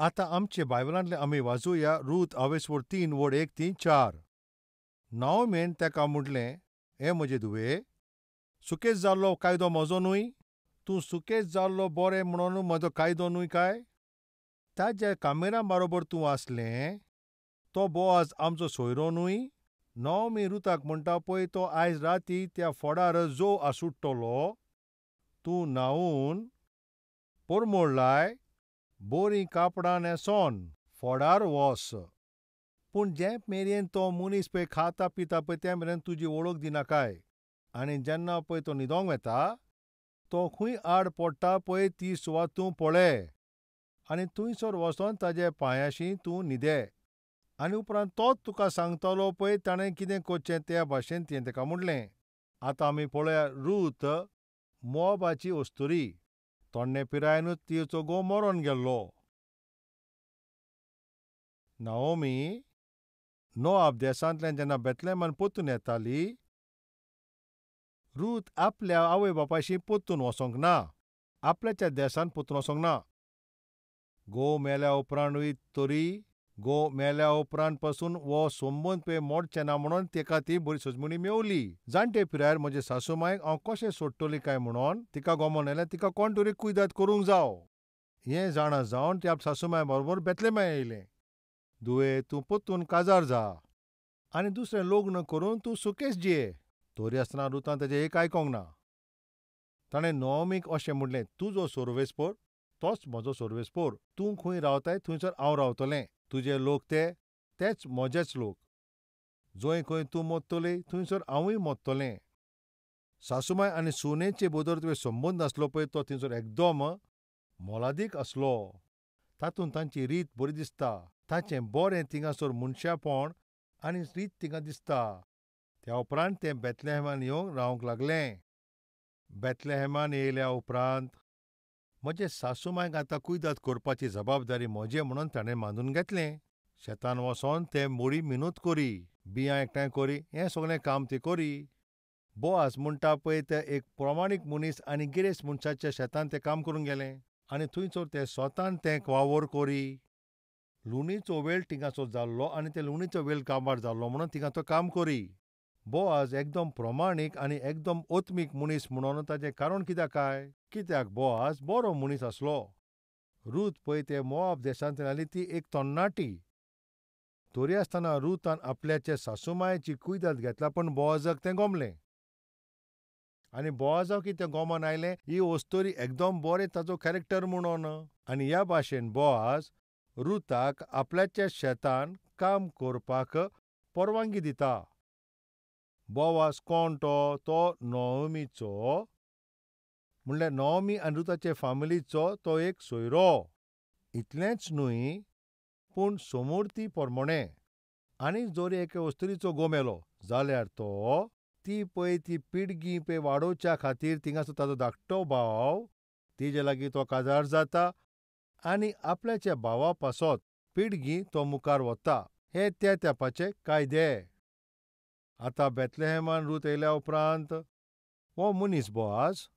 आतां आमचे बायबलांतले आमी वाचुया रूत आवेसवड 3 वड 1 3 4. नाओमीन ताका म्हटलें, हे म्हजे धुवे, सुकेच जाल्लो कायदो म्हजो न्हय? तूं सुकेच जाल्लो बरें म्हणून म्हजो कायदो न्हय काय? ताज्या कामेरा बरोबर तूं आसलें तो बोआज आमचो सोयरो न्हय? नाओमी रुताक म्हणटा पळय तो आयज राती त्या फोडार जो आसुट्टलो, तूं न्हांवून परमळ लाय, बरीं कापडां न्हेसोन फोडार वस. पूण जे मेरेन तो मनीस पळय खाता पिता पळय त्या मेरेन तुजी वळख दिनाकाय. आनी जेन्ना पळय तो न्हिदोंक वेता तो खंय आड पडटा पळय ती सुवात तूं पळय आनी थंयसर वचोन ताजे पांयाशी तूं न्हिदे. आनी उपरांत तोच तुका सांगतलो पळय ताणें कितें करचें त्या भाशेन तिणें ताका म्हणलें. आतां आमी पळया रूत मोआबाची अस्तुरी. तोण्णे पिरायेनूच तिचो घोव मरोन गेल्लो. नाओमी नोआब देसांतल्यान जेन्ना बेथलेहमान परतून येताली, रूत आपल्या आवय बापायशी परतून वचोंक ना, आपल्याच्या देसान परतून वचोंक ना. घोव मेल्या उपरांतूय तरी घोव मेल्या उपरांत पसून हो संबंद पळय मोडचें ना म्हणून तिका ती बरी सजमणी मेवली. जाणटे पिरायेर म्हजे सासूमायक हांव कशें सोडटली काय म्हणून तिका गोमोन आयलें तिका कोण तरी कुयदाद करूंक जाव. हें जाणा जावन ती आप सासूमाय बरोबर बेथलेहमा येयलें. धुवे, तूं परतून काजार जा आनी दुसरें लग्न करून तूं सुकेच जिये. तरी आसतना रुतान ताजें एक आयकोंक ना. ताणें नाओमीक अशें म्हणलें, तुजो सोर्वेस्पोर तोच म्हजो सोर्वेस्पोर. तूं खंय रावताय थंयसर हांव रावतलें. तुजे लोक ते तेच म्हजेच लोक. जंय खंय तूं मोत्तली थंयसर हांवूय मोत्तलें. सासूमाय आनी सुनेचे बदर तुवें संबंद आसलो पळय तो थंयसर एकदम मोलादीक आसलो. तातूंत तांची रीत बरी दिसता, ताचें बरें थिंगासर मनशापण आनी रीत थिंगा दिसता. त्या उपरांत तें बेथलेहमान येवंक रावंक लागलें. बेथलेहमान येयल्या उपरांत म्हजे सासूमायक आतां कुयदाद करपाची जबाबदारी म्हजे म्हणून ताणें मानून घेतलें. शेतान वचोन तें मोडी मिनत करी, बियां एकठांय करी, हें सगळें काम ती करी. बोआज म्हणटा पळय ते एक प्रमाणीक मनीस आनी गिरेस्त मनशाच्या शेतान तें काम करूंक गेलें आनी थंयसर तें स्वतान तें वावर करी. लुणीचो वेळ थिंगासो जाल्लो आनी ते लुणीचो वेळ काबार जाल्लो म्हणून थिंगा तो काम करी. बोआज एकदम प्रमाणीक आनी एकदम ओत्मीक मनीस म्हणून ताचें कारण कित्याक काय? कित्याक बोआज बरो मनीस आसलो. रूत पळय ते मोआब देशांतल्यान आयली ती एक तन्नाटी. तरी आसतना रुतान आपल्याचे सासूमायची कुयदाद घेतला, पूण बोआजाक तें गोमलें. आनी बोआजाक कितें गोमोन आयलें ही अस्तुरी एकदम बरें ताचो कॅरेक्टर म्हणून. आनी ह्या भाशेन बोआज रुताक आपल्याच्या शेतान काम करपाक परवानगी दिता. बोआज कोण तो? तो नाओमीचो, म्हणल्यार नाओमी आनी रुताचे फामिलीचो तो एक सोयरो. इतलेंच न्हय पूण समूर्ती प्रमाणे. आनी जरी एके अस्तुरीचो घोव मेलो जाल्यार तो ती पळय ती पिडगी पळय वाडोवच्या खातीर थिंगासर ताजो धाकटो भाव तिजे लागीं तो काजार जाता आनी आपल्याच्या भावा पासत पिडगी तो मुखार वता. हे त्या तेंपाचे कायदे. आतां बेथलेहमान रूत येयल्या उपरांत हो मनीस बोआज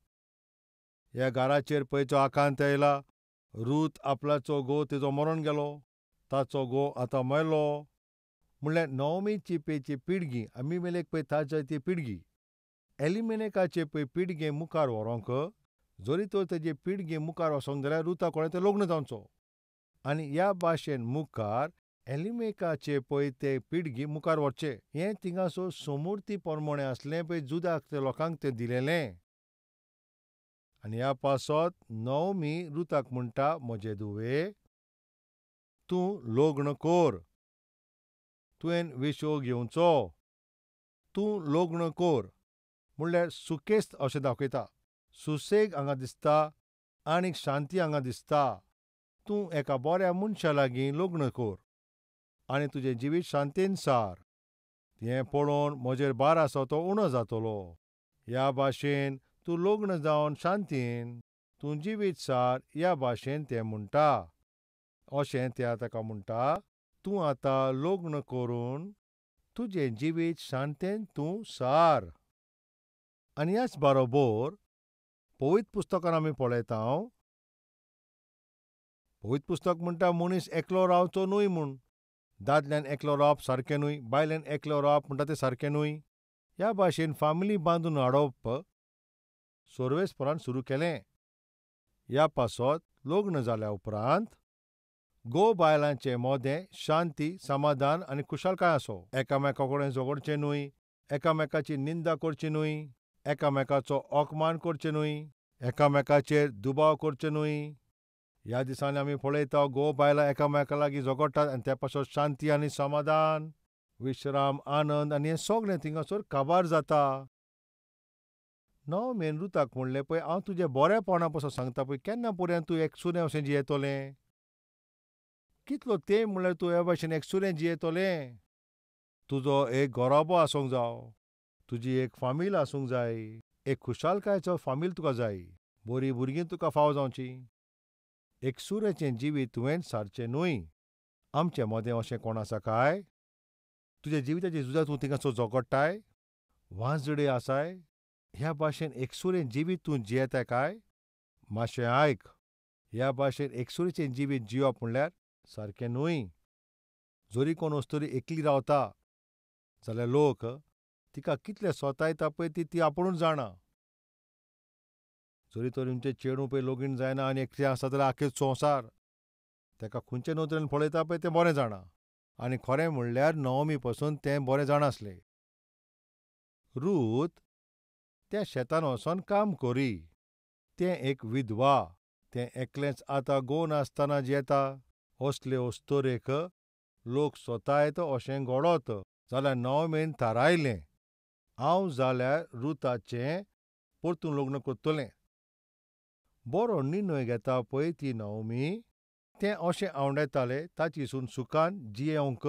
ह्या घराचेर पळय आकांत येयला. रूत आपल्याचो घोव तिजो मरोन गेलो, ताचो घोव आतां मेलो. म्हणल्यार नाओमीची पळय पिडगी आमी मेलेक पळय ताजे ती पिडगी एलिमेलेकाचे पळय पिडगे मुखार व्हरोंक जरी तर तेजे पिडगे मुखार वचोंक जाल्यार रुता कोणें तें लग्न जावचो. आनी ह्या भाशेन मुखार एलिमेकाचे पळय ते पिडगी मुखार व्हरचे. हें थिंगासर समूर्ती प्रमाणें आसलें पळय जुदाक ते लोकांक तें दिलेलें. आनी ह्या पासत नाओमी रुताक म्हणटा, म्हजे धुवे, तूं लग्न कर, तुवें विशो घेवचो, तूं लग्न कर. म्हणल्यार सुकेस्त अशें दाखयता. सुसेग हांगा दिसता आनी शांती हांगा दिसता. तूं एका बऱ्या मनशा लागीं लग्न कर आनी तुजें जिवीत शांतीन सार. हें पळोवन म्हजेर भार आसा तो उणो जातलो. ह्या भाशेन तूं लग्न जावन शांतीन तूं जिवीत सार ह्या भाशेन तें म्हणटा. अशें त्या ताका म्हणटा, तूं आतां लग्न करून तुजें जिवीत शांतीन तूं सार. आनी ह्याच बरोबर पवित्र पुस्तकान आमी पळयता, पवित्र पुस्तक म्हणटा मनीस एकलो रावचो न्हय म्हूण. दादल्यान एकलो रावप सारकें न्हय, बायल्यान एकलो रावप म्हणटा तें सारकें न्हय. ह्या भाशेन फामिली बांदून हाडप सोर्वेसपरान सुरू केलें. ह्या पासत लग्न जाल्या उपरांत घोव बायलांचे मोदें शांती, समाधान आनी खुशालकाय आसो. एकामेका कडेन झगडचें न्हय, एकामेकाची निंदा करची न्हय, एकामेकाचो अपमान करचें न्हय, एकामेकाचेर दुबाव करचो न्हय. ह्या दिसांनी आमी पळयता घोव बायलां एकामेका लागीं झगडटात आनी त्या पासत शांती आनी समाधान, विश्राम, आनंद आनी हें सगळें थिंगासर काबार जाता. नवमेन रुताक म्हणलें, पळय हांव तुजें बरेपणा पासून सांगता पळय, केन्ना पर्यंत तूं एकसुरें अशें जियेतलें? कितलो तेंप म्हणल्यार तूं ह्या भाशेन एकसुरें जियेतलें? तुजो एक घराबो आसूंक जाव, तुजी एक फामील आसूंक जाय, एक खुशालकायेचो फामील तुका जाय, बरीं भुरगीं तुका फाव जावची. एकसुरेचें जिवीत तुवें सारचें न्हय. आमचे मदें अशें कोण आसा काय? तुज्या जिविताची झुजां तूं थिंगासर झगडटाय, वाजडे आसाय? ह्या भाशेन एकसुरें जिवीत तूं जियेताय काय? मातशें आयक, ह्या भाशेन एकसुरेचें जिवीत जिवप म्हणल्यार सारकें न्हय. जरी कोण अस्तुरी एकली रावता जाल्यार लोक तिका कितले सोतायता पळय ती आपुणूच जाणा. जरी तर तुमचें चेडूं पळय लगीन जायना आनी एकटें आसा जाल्यार आख्खे संवसार ताका खंयचे नदरेन पळयता पळय तें बरें जाणा. आनी खरें म्हणल्यार नवमी पसून तें बरें जाणासलें. रूत त्या शेतान वचोन काम करी. तें एक विधवा, तें एकलेंच आतां घोव नासतना जियेता. असले अस्तुरेक लोक सोतायत अशें घडत जाल्यार नवमेन थारायलें, हांव जाल्यार रुताचें परतून लग्न करतलें. बरो निर्णय घेता पळय ती नवमी. तें अशें आंवडेतालें ताची सून सुखान जियेवंक.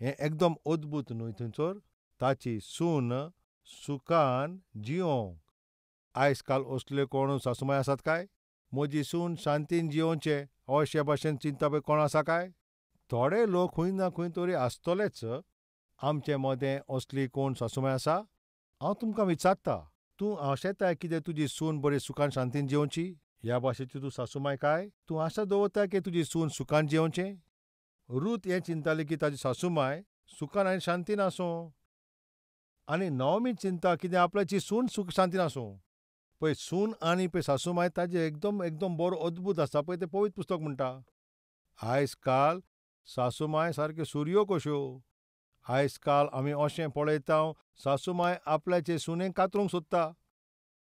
हें एकदम अद्भूत न्हय थंयसर? ताची सून सुखान जियोवंक. आयज काल असल्यो कोण सासुमाय आसात काय? म्हजी सून शांतीन जियोवचें अशे भाशेन चिंता पळय कोण आसा काय? थोडे लोक खंय ना खंय तरी आसतलेच. आमचे मदें असली कोण सासुमाय आसा? हांव तुमकां विचारता, तूं आशेताय कितें तुजी सून बरी सुखान शांतीन जियोवची? ह्या भाशेची तूं सासुमाय काय? तूं आशा दवरताय की तुजी सून सुखान जियोवचें? रूत हें चिंताली की ताजी सासुमाय सुखान आनी शांतीन आसूं, आनी नवमी चिंता कितें आपल्याची सून सुख शांतीन आसूं. पळय सून आनी पळय सासुमाय ताजें एकदम एकदम बरो अद्भूत आसा पळय तें पवित्र पुस्तक म्हणटा. आयज काल सासुमाय सारक्यो सुरयो कश्यो. आयज काल आमी अशें पळयता सासुमाय आपल्याचे सुनेक कातरूंक सोदता.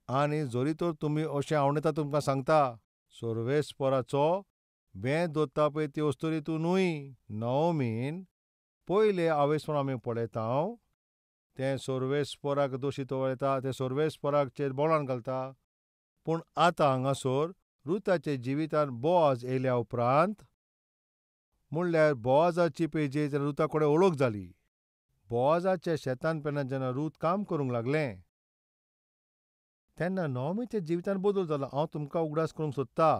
आनी जरी तर तुमी अशें आवडटा तुमकां सांगता, सोर्वेस्पराचो बें दोत्ता पळय ती अस्तुरी तूं न्हय. नवमीन पयले आवेसपण आमी पळयता तें सोर्वेस्पराक दोशी दवरता, तें सोर्वेस्पराचेर बोळान घालता. पूण आतां हांगासर रुताच्या जिवितान बोआज येयल्या उपरांत म्हणल्यार बोआजाची पेजे रुता कडेन वळख जाली. बोआजाच्या शेतान पेन्ना जेन्ना रूत काम करूंक लागलें तेन्ना नवमीच्या जिवितान बदल जाला. हांव तुमकां उगडास करूंक सोदता,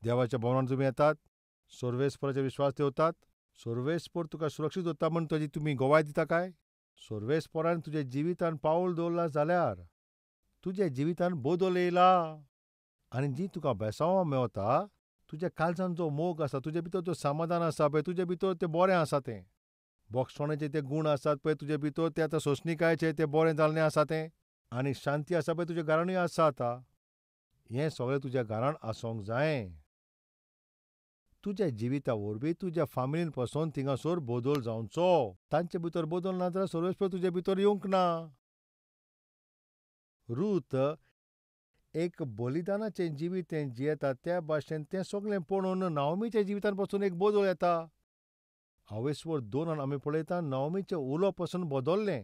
देवाच्या भवनान तुमी येतात, सोर्वेस्पराचेर विश्वास दवरतात, सोर्वेस्पर तुका सुरक्षीत दवरता म्हूण तुजी तुमी गवाय दिता काय? सोर्वेस्परान तुज्या जिवितान पावल दवरला जाल्यार तुज्या जिवितान बदल येयला. आनी जी तुका बेसांवां मेवता, तुज्या काळजान जो मोग आसा, तुजे भितर जो समाधान आसा पळय, तुजे भितर तें बरें आसा, तें बोगसणेचे ते गूण आसात पळय तुजे भितर, ते आतां सोंसणिकायेचें तें बरें जाल्लें आसा तें, आनी शांती आसा पळय तुज्या घरानूय आसा. आतां हें सगळें तुज्या घरान आसूंक जाय. तुज्या जिविता वरवीं तुज्या फामिलीन पसून थिंगासर बदल जावचो. तांचे भितर बदल ना जाल्यार सर्वेस्पर तुजे भितर येवंक ना. रूत एक बलिदानाचें जिवीत तें जियेता त्या भाशेन तें सगळें पळोवन नवमीच्या जिवितान पसून एक बदल येता. हावेस्वर 2 आमी पळयता नवमीचें उलोवप पसून बदल्लें,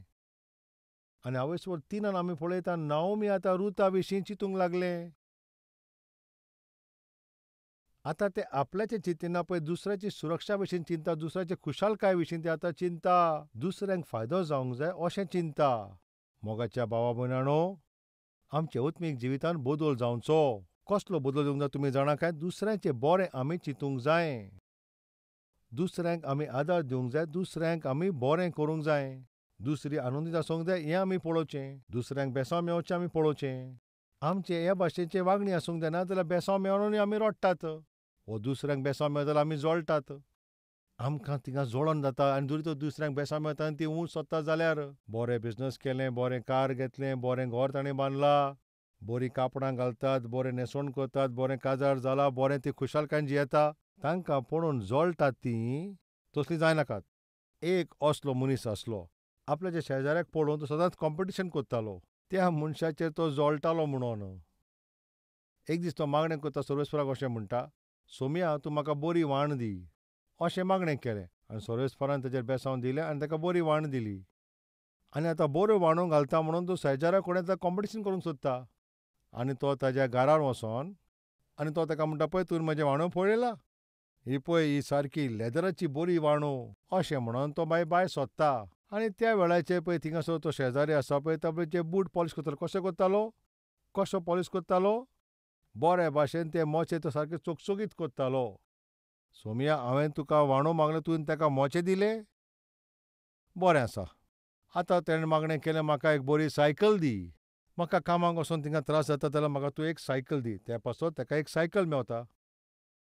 आनी हावेस्वर 3 आमी पळयता नवमी आतां रुता विशीं चिंतूंक लागलें. आतां ते आपल्याचें चिंतिना पळय, दुसऱ्याची सुरक्षा विशीं चिंता, दुसऱ्याचे खुशालकाय विशीं ते आतां चिंता, दुसऱ्यांक फायदो जावंक जाय अशें चिंता. मोगाच्या भावा भयणांनो, आमच्या आत्मीक जिवितान बदल जावचो. कसलो बदल जावंक जाय तुमी जाणा काय? दुसऱ्यांचें बरें आमी चिंतूंक जाय, दुसऱ्यांक आमी आदार दिवंक जाय, दुसऱ्यांक आमी बरें करूंक जाय, दुसरी आनंदीत आसूंक जाय हें आमी पळोवचें, दुसऱ्यांक बेसांव मेळचें आमी पळोवचें. आमचे हे भाशेचें वागणी आसूंक जाय, ना जाल्यार बेसांव मेळून आमी रडटात. वो दुसऱ्यांक बेसांव मेळता जाल्यार आमी जळटात. आमकां थिंगा जळोन जाता आनी जरी तो दुसऱ्यांक बेसांव मेळता आनी ती ऊंच सोदता जाल्यार बरें बिजनस केलें, बरें कार घेतलें, बरें घर ताणें बांदलां, बरीं कापडां घालतात, बरें न्हेसवण करतात, बरें काजार जालां, बरें ती खुशालकायेन जियेता. तांकां पळोवन जळटात तीं, तसलीं जायनाकात. एक असलो मनीस आसलो, आपल्याच्या शेजाऱ्याक पळोवन तो सदांच कॉम्पिटिशन करतालो. त्या मनशाचेर तो जळटालो म्हणून. एक दीस तो मागणें करता सर्वेस्पराक अशें म्हणटा, सोम्या तूं म्हाका बरी वाण दी अशें मागणें केलें. आनी सर्वेस्परान ताचेर बेसांव दिलें आनी ताका बरी वाण दिली. आनी आतां बऱ्यो वाणो घालता म्हणून तो शेजाऱ्या कडेन आतां कॉम्पिटिशन करूंक सोदता. आनी तो ताज्या घरार वचोन आनी तो ताका म्हणटा, पळय तुवें म्हजें वाणो पळयला, ही पळय ही सारकी लेदराची बरी वाणो अशें म्हणून तो मागीर भायर सोदता. आनी त्या वेळाचेर पळय थिंगासर तो शेजारी आसा पळय ताचे बूट पॉलिश करतालो. कशें करतालो? कसो पॉलिश करतालो? बरे भाशेन ते मोचे तो सारके चकचकीत करतालो. सोम्या हांवें तुका वाणो मागलें, तुवें ताका मोचे दिले, बरें आसा. आतां तेणें मागणें केलें, म्हाका एक बरी सायकल दी, म्हाका कामाक वचोन थिंगा त्रास जाता जाल्यार म्हाका तूं एक सायकल दी. त्या पासत ताका एक सायकल मेवता.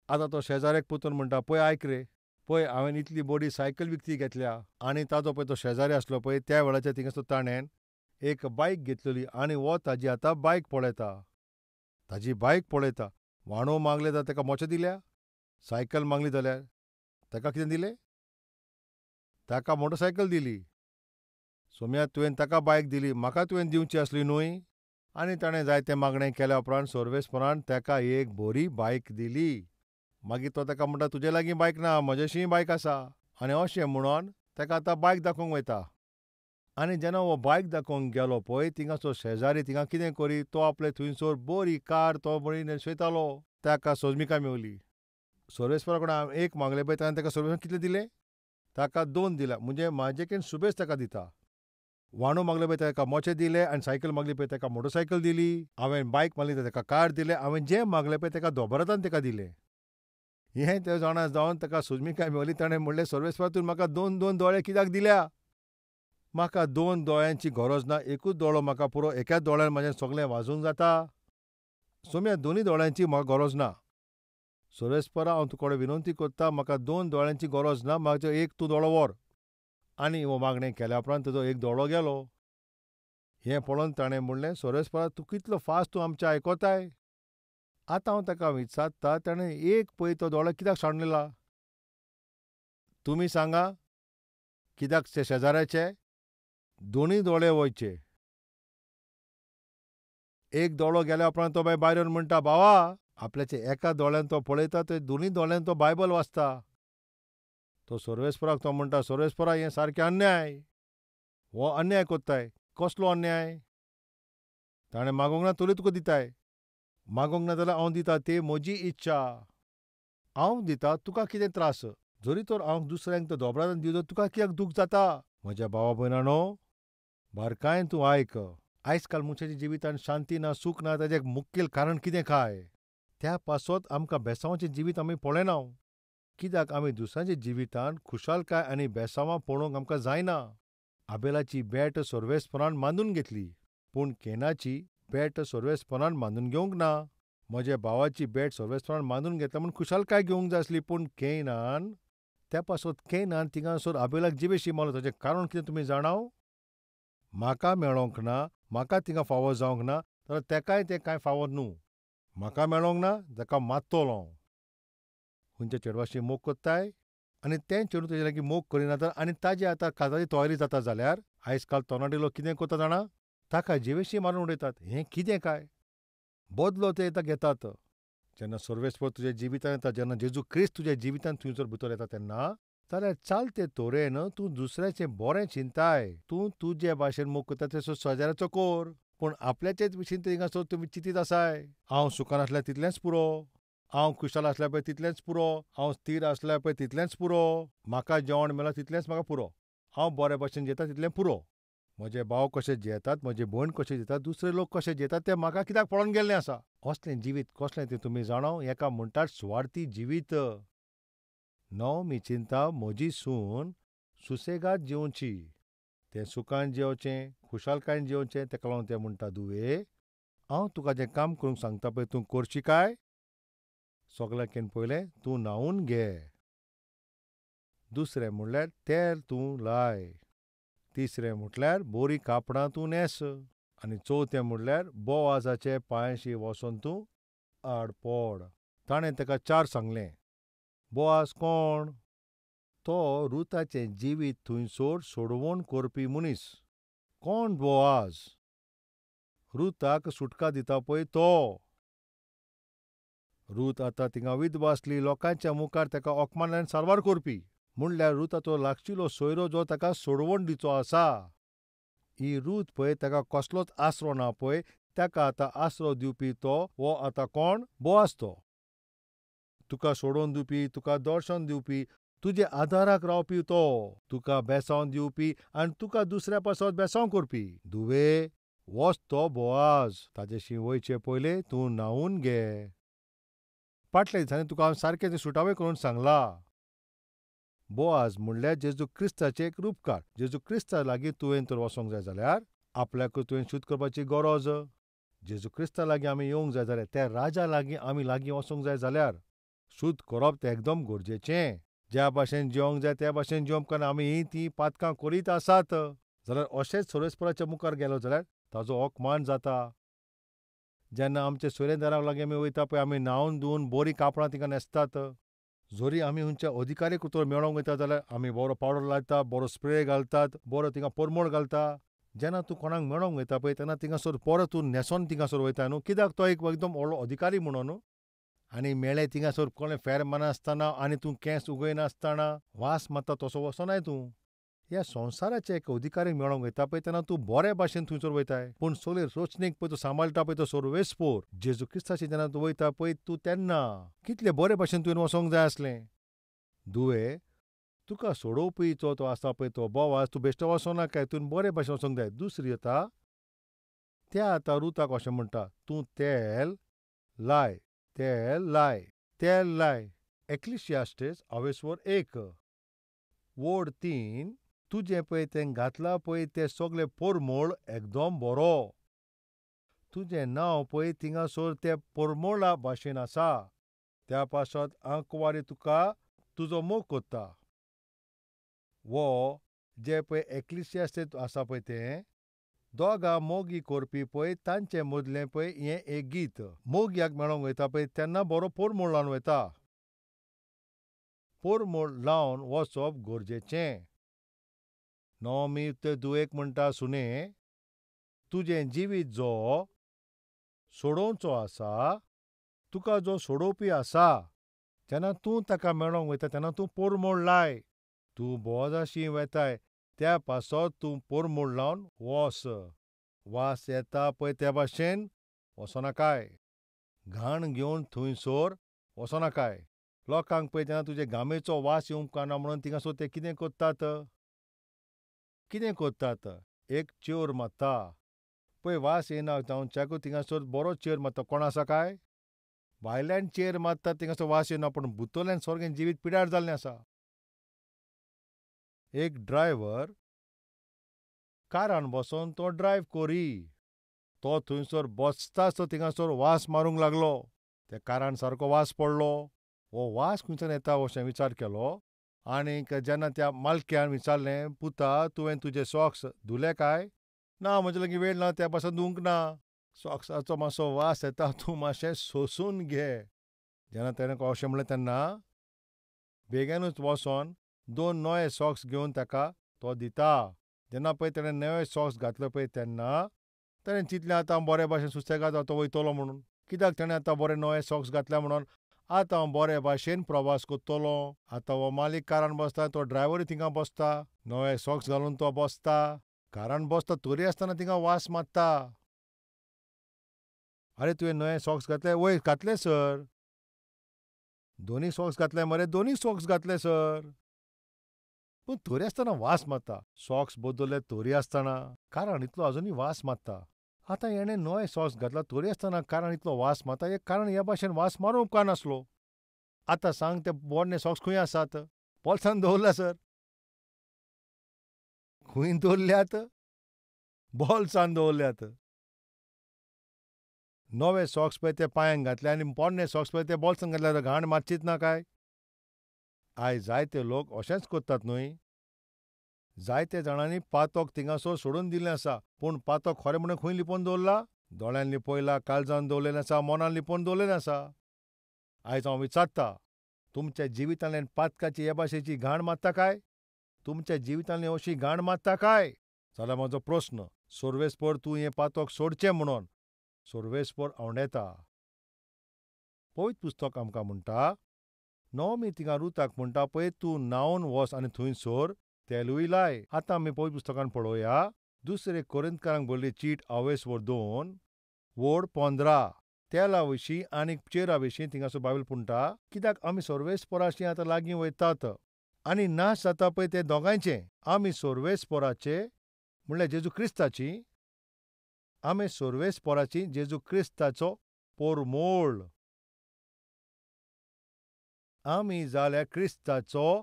आतां तो शेजाऱ्याक परतून म्हणटा, पळय आयक रे, पळय हांवें इतली बरी सायकल विकती घेतल्या. आनी ताजो पळय तो शेजारी आसलो पळय त्या वेळाचेर थिंगासर ताणें एक बायक घेतलेली आनी हो ताजी आतां बायक पळयता. ताजी बायक पळयता. वाणो मागले जाल्यार ताका मोचे दिल्या, सायकल मागली जाल्यार ताका कितें दिलें? ताका मोटरसायकल दिली. सोम्या तुवें ताका बायक दिली, म्हाका तुवें दिवची आसली न्हय. आनी ताणें जायतें मागणें केल्या उपरांत सर्वेस्परान ताका एक बरी बायक दिली. मागीर तो ताका म्हणटा, तुजे लागीं बायक ना, म्हजेशींय बायक आसा. आनी अशें म्हणून ताका आतां बायक दाखोवंक वयता. आनी जेन्ना हो बायक दाखोवंक गेलो पळय थिंगासर शेजारी थिंगा कितें करी, तो आपले थंयसर बरी कार तो बरी न्हेसयतालो. ताका सोजमिकाय मेवली. सर्वेस्परा कडेन हांवें एक मागलें पळय, ताणें ताका सर्वेस्परान कितलें दिलें? ताका दोन दिल्या. म्हणजे म्हाजे सुबेज ताका दिता. वाणो मागले पळय ताका मोचे दिले आनी सायकल मागली पळय ताका मोटरसायकल दिली. हांवें बायक मागली ताका कार दिलें. हांवें जें मागलें पळय ताका दोबरातान ताका दिलें. हें तें जाणा जावन ताका सोजमिकाय मेवली. ताणें म्हणलें, सर्वेस्परा तुवें म्हाका दोन दोन दोळे कित्याक दिल्या? म्हाका दोन दोळ्यांची गरज ना, एकूच दोळो म्हाका पुरो, एकाच दोळ्यान म्हाजें सगळें वाजूंक जाता. सोम्या दोनूय दोळ्यांची म्हाका गरज ना. सर्वेस्परा हांव तुका विनंती करता, म्हाका दोन दोळ्यांची गरज ना, म्हाजो एक तूं दोळो व्हर. आनी हो मागणें केल्या उपरांत ताजो एक दोळो गेलो. हें पळोवन ताणें म्हणलें, सर्वेस्परा तूं कितलो फास्ट तूं आमचें आयकताय. आतां हांव ताका विचारता, ताणें एक पळय तो दोळो कित्याक सांडला? तुमी सांगा, कित्याक ते शेजाऱ्याचे दोनूय दोळे वयचे? एक दोळो गेल्या उपरांत तो मागीर भायर येवन म्हणटा, भावा आपल्याचे एका दोळ्यान तो पळयता, ते दोनूय दोळ्यान तो बायबल वाचता. तो सर्वेस्पराक तो म्हणटा, सर्वेस्परा हें सारकें अन्याय, हो अन्याय कोत्ताय. कसलो अन्याय? ताणें मागूंक ना तरी तुका दिताय, मागूंक ना जाल्यार हांव दिता, ते म्हजी इच्छा, हांव दिता, तुका कितें त्रास? जरी तर हांव दुसऱ्यांक तो दोबरान दिवं तुका कित्याक दूख जाता? म्हज्या भावा भयणानो, बारकायेन तूं आयक. आयज काल मनशाच्या जिवितांत शांती ना, सूख ना, ताजें एक मुखेल कारण कितें काय? त्या पासत आमकां बेसांवाचें जिवीत आमी पळयना. कित्याक आमी दुसऱ्यांच्या जिवितांत खुशालकाय आनी बेसांवां पळोवंक आमकां जायना. आबेलाची भेट सर्वेस्परान मानून घेतली, पूण केनाची भेट सर्वेस्परान मानून घेवंक ना. म्हज्या भावाची भेट सर्वेस्परान मानून घेतल्या म्हूण खुशालकाय घेवंक जाय आसली, पूण केनान त्या पासत केनान थिंगासर आबेलाक जिवेशी मारलो. ताचें कारण कितें तुमी जाणाव? म्हाका मेळोंक ना, म्हाका थिंगा फावो जावंक ना, जाल्यार तेकाय तें कांय फावो न्हू. म्हाका मेळोंक ना ताका मात्तलो हांव. खंयच्या चेडवाशी मोग कोत्ताय आनी तें चेडूं तेजे लागीं मोग करिना तर आनी ताजी आतां काजारी तयारी जाता जाल्यार आयज काल तरणाटे लोक कितें करता जाणा? ताका जिवेशी मारून उडयतात. हें कितें काय? बदलो ते आतां घेतात. जेन्ना सर्वेस्पर तुज्या जिवितांत येता, जेन्ना जेजू क्रिस्त तुज्या जिवितांत थंयसर भितर येता तेन्ना जाल्यार चालते तरेन तूं दुसऱ्याचें बरें चिंताय. तूं तुजे भाशेन मोग करता तसो शेजाऱ्याचो कोर, पूण आपल्याचेच विशीं थिंगासर तुमी चिंतीत आसाय. हांव सुखान आसल्यार तितलेंच पुरो, हांव खुशाल आसल्यार पळय तितलेंच पुरो, हांव स्थीर आसल्यार पळय तितलेंच पुरो, म्हाका जेवण मेळ्ळां तितलेंच म्हाका पुरो, हांव बरे भाशेन जेता तितलें पुरो. म्हजे भाव कशे जेतात, म्हजी भयण कशें जेतात, दुसरे लोक कशे जेतात तें म्हाका कित्याक पळोवन गेल्लें आसा. कसलें जिवीत कसलें तें तुमी जाणाव? हेका म्हणटात सुवार्थी जिवीत. णव मी चिंता म्हजी सून सुसेगाद जेवची, तें सुखान जेवचें, खुशालकायेन जेवचें. तेका लागून तें म्हणटा, दुवे हांव तुका जें काम करूंक सांगता पळय तूं करशी काय? सगळ्यांकीन पयलें तूं न्हांवन घे. दुसरें म्हणल्यार तेल तूं लाय. तिसरें म्हटल्यार बोरी कापडां तूं न्हेस. आनी चवथें म्हणल्यार बोवाजाचे पांयशी वचोन तूं आड पड. ताणें ताका चार सांगलें. बोवाज कोण? तो रुताचें जिवीत थंयसर सोडवण करपी मनीस. कोण बोवाज? रुताक सुटका दिता पळय तो. रूत आतां थिंगा विधवा आसली. लोकांच्या मुखार ताका अकमानान सारवार करपी. म्हणल्यार रुताचो लागशिल्लो सोयरो जो ताका सोडवण दिचो आसा. ही रूत पळय ताका कसलोच आसरो ना पळय, ताका आतां आसरो दिवपी तो हो आतां कोण? बोवाज तो. तुका सोडोवन दिवपी, तुका दर्शन दिवपी, तुजे आदाराक रावपी तो, तुका बेसांव दिवपी आनी तुका दुसऱ्या पासत बेसांव करपी. धुवे, वच तो बोवाज. ताजेशी वयचे पयले तूं न्हांवन घे. फाटल्या दिसांनी तुका हांव सारकें तें सुटावें करून सांगलां. बोवाज म्हणल्यार जेजू क्रिस्ताचें एक रुपकार. जेजू क्रिस्ता लागीं तुवें तर वचोंक जाय जाल्यार आपल्याकूच तुवें शुद्ध करपाची गरज. जेजू क्रिस्ता लागीं आमी येवंक जाय जाल्यार, त्या राजा लागीं आमी लागीं वचोंक जाय जाल्यार शुद्ध करप तें एकदम गरजेचें. ज्या भाशेन जेवंक जाय त्या भाशेन जेवप, कारण आमी हीं तीं पातकां करीत आसात जाल्यार अशेंच सोरेस्पराच्या मुखार गेलो जाल्यार ताजो अपमान जाता. जेन्ना आमचे सोयरेदारां लागीं आमी वयता पळय, आमी न्हांवन धुवन बरीं कापडां तिका न्हेसतात. जरी आमी खंयच्या अधिकारी कुतर मेळोंक वयता जाल्यार आमी बरो पावडर लायता, बरो स्प्रे घालतात, बरो थिंगा परमळ घालता. जेन्ना तूं कोणाक मेळोंक वयता पळय तेन्ना थिंगासर परत तूं न्हेसोन थिंगासर वयता न्हू, कित्याक तो एक एकदम व्हडलो अधिकारी म्हणून न्हू. आनी मेळे थिंगासर कोणें फेर मारनासतना आनी तूं केंस उगयनासतना वास मारता तसो वचनाय तूं. ह्या संवसाराचे एक अधिकारी मेळोंक वयता पळय तेन्ना तूं बरे भाशेन थंयसर वयताय, पूण सगळे रचणेक पळय तूं सांबाळटा पळय तो सर्वेस्पोर जेजू क्रिस्ताचे जेन्ना तूं वयता पळय तूं तेन्ना कितले बरे भाशेन तुवें वचोंक जाय आसलें. दुवे, तुका सोडोवपी जो तो आसा पळय तो बोवाज, तूं बेश्टो वचोनाकाय, तुवें बरे भाशेन वचोंक जाय. दुसरी येता त्या आतां रुताक अशें म्हणटा, तूं तेल लाय, तेल लाय, तेल लाय. एक्लिसियास्टीस अवेस्वर 1 वड 3 तुजें पळय तें घातलां पळय तें सगळें परमळ एकदम बरो. तुजें नांव पळय थिंगासर तें परमळा भाशेन आसा. त्या पासत आंकवारी तुका तुजो मोग कोत्ता. वो जे पळय एक्लिसियास्टीस आसा पळय तें दोगां मोगी करपी पळय तांचे मदलें पळय हें एक गीत. मोगयाक मेळोंक वयता पळय तेन्ना बरो परमळ लावन वयता. परमळ लावन वचप गरजेचें. नवमी ते दुयेक म्हणटा, सुने, तुजें जिवीत जो सोडोवचो आसा, तुका जो सोडोवपी आसा, जेन्ना तूं ताका मेळोंक वयता तेन्ना तूं परमळ लाय. तूं बोवाजाशी वेताय त्या पासत तूं परमळ लावन वस. वास येता पळय त्या भाशेन वचोनाकाय. घाण घेवन थंयसर वचोनाकाय. लोकांक पळय तेन्ना तुजे घामेचो वास येवंक ना म्हणून थिंगासर ते कितें करतात, कितें करतात, एक चेर मारता पळय, वास येना जावच्याकूय थिंगासर बरो चेर मारता. कोण आसा काय? भायल्यान चेर मारता थिंगासर वास येना, पूण भितरल्यान सारकें जिवीत पिड्यार जाल्लें आसा. एक ड्रायव्हर कारान बसोन तो ड्रायव्ह करी, तो थंयसर बसताच तो थिंगासर वास मारूंक लागलो. त्या कारान सारको वास पडलो. हो वास खंयच्यान येता अशें विचार केलो. आनीक जेन्ना त्या मालक्यान विचारलें, पुता तुवें तुजे सॉक्स धुले काय? ना, म्हजे लागीं वेळ ना, त्या पासून धुवंक ना. सॉक्साचो मातसो वास येता, तूं मातशें सोंसून घे. जेन्ना तेणें अशें म्हणलें तेन्ना बेगीनूच वचोन 2 नवे सॉक्स घेवन ताका तो दिता. जेन्ना पळय तेणें नवे सॉक्स घातले पळय तेन्ना तेणें चिंतलें आतां हांव बरे भाशेन सुसेगाद आतां वयतलो म्हणून. कित्याक तेणें आतां बरे नवे सॉक्स घातले म्हणून आतां हांव बरे भाशेन प्रवास करतलो. आतां हो मालीक कारान बसता, तो ड्रायव्हरूय थिंगा बसता, नवे सॉक्स घालून तो बसता, कारान बसता तरी आसतना थिंगा वास मारता. आरे तुवें नवे सॉक्स घातले? वय घातले सर. दोनी सॉक्स घातले मरे? दोनी सॉक्स घातले सर. पूण तरी आसतना वास मारता. सॉक्स बदलले तरी आसतना कारण इतलो अजुनूय वास मारता. आतां हेणें नवे सॉक्स घातला तरी आसतना कारण इतलो वास मारता, हे कारण ह्या भाशेन वास मारूंक उपकारनासलो. आतां सांग ते पोरणे सॉक्स खंय आसात? बोल्सान दवरल्या सर. खंय दवरल्यात? बोल्सान दवरल्यात. नवे सॉक्स पळय ते पांयांक घातले आनी पोरणे सॉक्स पळय ते बोल्सान घातले, घाण मातशीच ना काय? आयज जायते लोक अशेंच करतात न्हय. जायते जाणांनी पातक थिंगासर सोडून दिल्लें आसा, पूण पातक खरें म्हणून खंय लिपोवन दवरला? दोळ्यान लिपयला, काळजान दवरलेलें आसा, मनान लिपोवन दवरलेलें आसा. आयज हांव विचारता, तुमच्या जिवितांतल्यान पातकाची हे भाशेची घाण मारता काय? तुमच्या जिवितांतल्यान अशी घाण मारता काय? जाल्यार म्हजो प्रस्न, सर्वेस्पर तूं हें पातक सोडचें म्हणून सर्वेस्पर आंवडेता. पवित्र पुस्तक आमकां म्हणटा, नवमी थिंगा रुताक म्हणटा पळय, तूं न्हांवन वच आनी थंयसर तेलूय लाय. आतां आमी पवित्र पुस्तकान पळोवया, दुसरे कोरिंतकारांक बरयल्ली चीट 2 15 तेला विशीं आनी चेरा विशीं थिंगासर बायबल म्हणटा, कित्याक आमी सर्वेस्पराशी आतां लागीं वयतात आनी नाश जाता पळय ते दोगांयचे. आमी सर्वेस्पराचे म्हणल्यार जेजू क्रिस्ताची, आमी सर्वेस्पराची जेजू क्रिस्ताचो पोरमोळ. आमी जाल्यार क्रिस्ताचो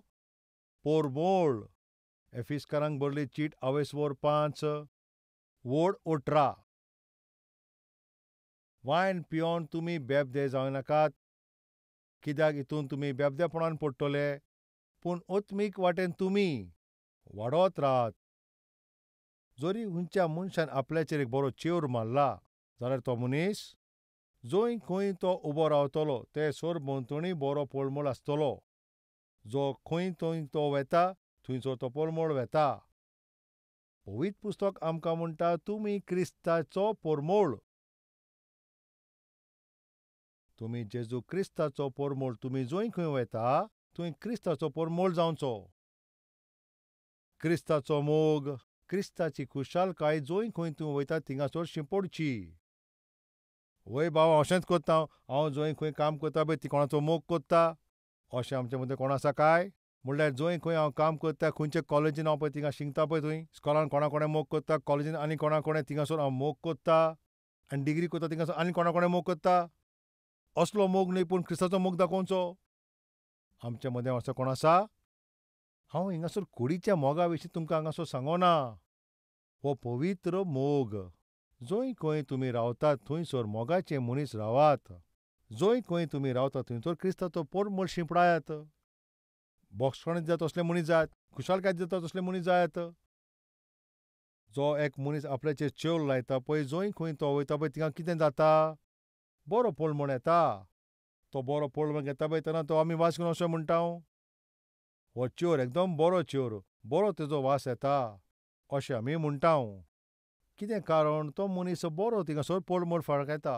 पोरमोळ. एफिस्कारांक बरयल्ली चीट 5 18. वायन पिवन तुमी बेबदे जावं नाकात, कित्याक हितून तुमी बेबदेपणान पडटले, पूण आत्मीक वाटेन तुमी वाडत राहात. जरी खंयच्या मनशान आपल्याचेर एक बरो चेवर मारला जाल्यार तो मनीस जंय खंय तो उबो रावतलो ते सरभोंवतणी बरो पोळमोळ आसतलो. जो खंय थंय तो वेता थंयसर तो पोळमोळ वेता. पवित्र पुस्तक आमकां म्हणटा, तुमी क्रिस्ताचो पोरमोळ. तुमी जेजू क्रिस्ताचो पोरमोळ. तुमी जंय खंय वेता थंय क्रिस्ताचो पोरमोळ जावचो. क्रिस्ताचो मोग, क्रिस्ताची खुशालकाय जंय खंय तूं वयता थिंगासर शिंपडची. वय भाव, हांव अशेंच करता, हांव जंय खंय काम करता पळय ती कोणाचो मोग करता. अशें आमचे मदें कोण आसा काय? म्हणल्यार जंय खंय हांव काम करता, खंयचे कॉलेजीन हांव पळय थिंगा शिकता पळय, थंय स्कॉलान कोणा कोणें मोग करता, कॉलेजीन आनी कोणा कोणें थिंगासर हांव मोग करता, आनी डिग्री करता थिंगासर आनी कोणा कोणें मोग करता. असलो मोग न्हय, पूण क्रिस्ताचो मोग दाखोवचो. आमचे मदें असो कोण आसा? हांव हिंगासर कुडीच्या मोगा विशीं तुमकां हांगासर सांगना. हो पवित्र मोग. जंय खंय तुमी रावतात थंयसर मोगाचे मनीस रावात. जंय खंय तुमी रावतात थंयसर क्रिस्ताचो पोरमोळ शिंपडायात. बोगसणे दिता तसले मनीस जायात, खुशालकाय दिता तसले मनीस जायात. जो एक मनीस आपल्याचेर चेव लायता पळय, जंय खंय तो वयता पळय थिंगा कितें जाता? बरो पोळमोळ येता. तो बरो पोळमोळ घेता पळय तेन्ना तो आमी वास घेवन अशें म्हणटा, हो चेर एकदम बरो चेर, बरो तेजो वास येता अशें आमी म्हणटा. कितें कारण? तो मनीस बरो थिंगासर पोळमोळ फळकायता.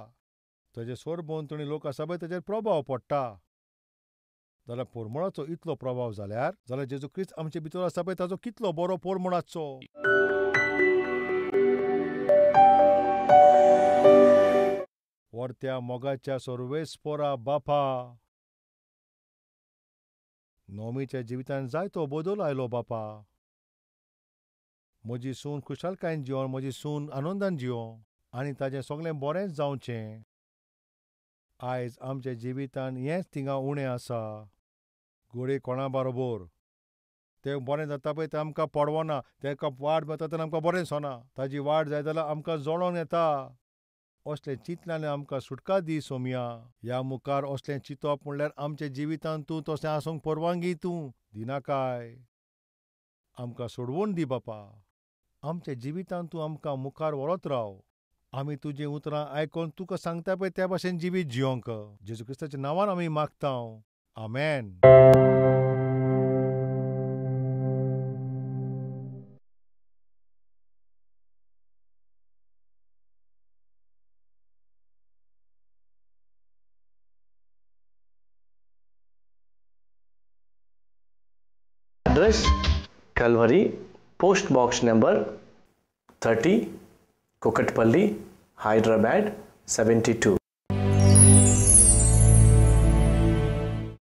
ताजे सरभोंवतणी लोक आसा पळय ताजेर प्रभाव पडटा. जाल्यार पोरमोळाचो इतलो प्रभाव जाल्यार जाल्यार जेजू क्रिस्त आमचे भितर आसा पळय ताजो कितलो बरो पोरमोळ आसचो. वरत्या मोगाच्या सर्वेस्परा बापा, नोमीच्या जिवितान जायतो बदल आयलो बापा. म्हजी सून खुशालकायेन जियों, म्हजी सून आनंदान जियों आनी ताजें सगळें बरेंच जावचें. आयज आमच्या जिवितान हेंच थिंगा उणें आसा. घोडे कोणा बरोबर तें बरें जाता पळय तें आमकां पडवना, तेका वाड मेळटा तेन्ना आमकां बरें दिसना, ताजी वाड जायत जाल्यार आमकां जळोन येता. असलें चिंतल्यान आमकां सुटका दी सोमया. ह्या मुखार असलें चिंतप म्हणल्यार आमच्या जिवितान तूं तशें आसूंक परवानगी तूं दिनाकाय. आमकां सोडवून दी बापा. आमच्या जिवितान तूं आमकां मुखार व्हरत राव. आमी तुजीं उतरां आयकून तुका सांगता पळय त्या भाशेन जिवीत जियोंक. जेजू क्रिस्ताच्या नांवान आमी मागता, आमेन. Address: Calvary, Post Box number 30, Kukatpally, Hyderabad 72.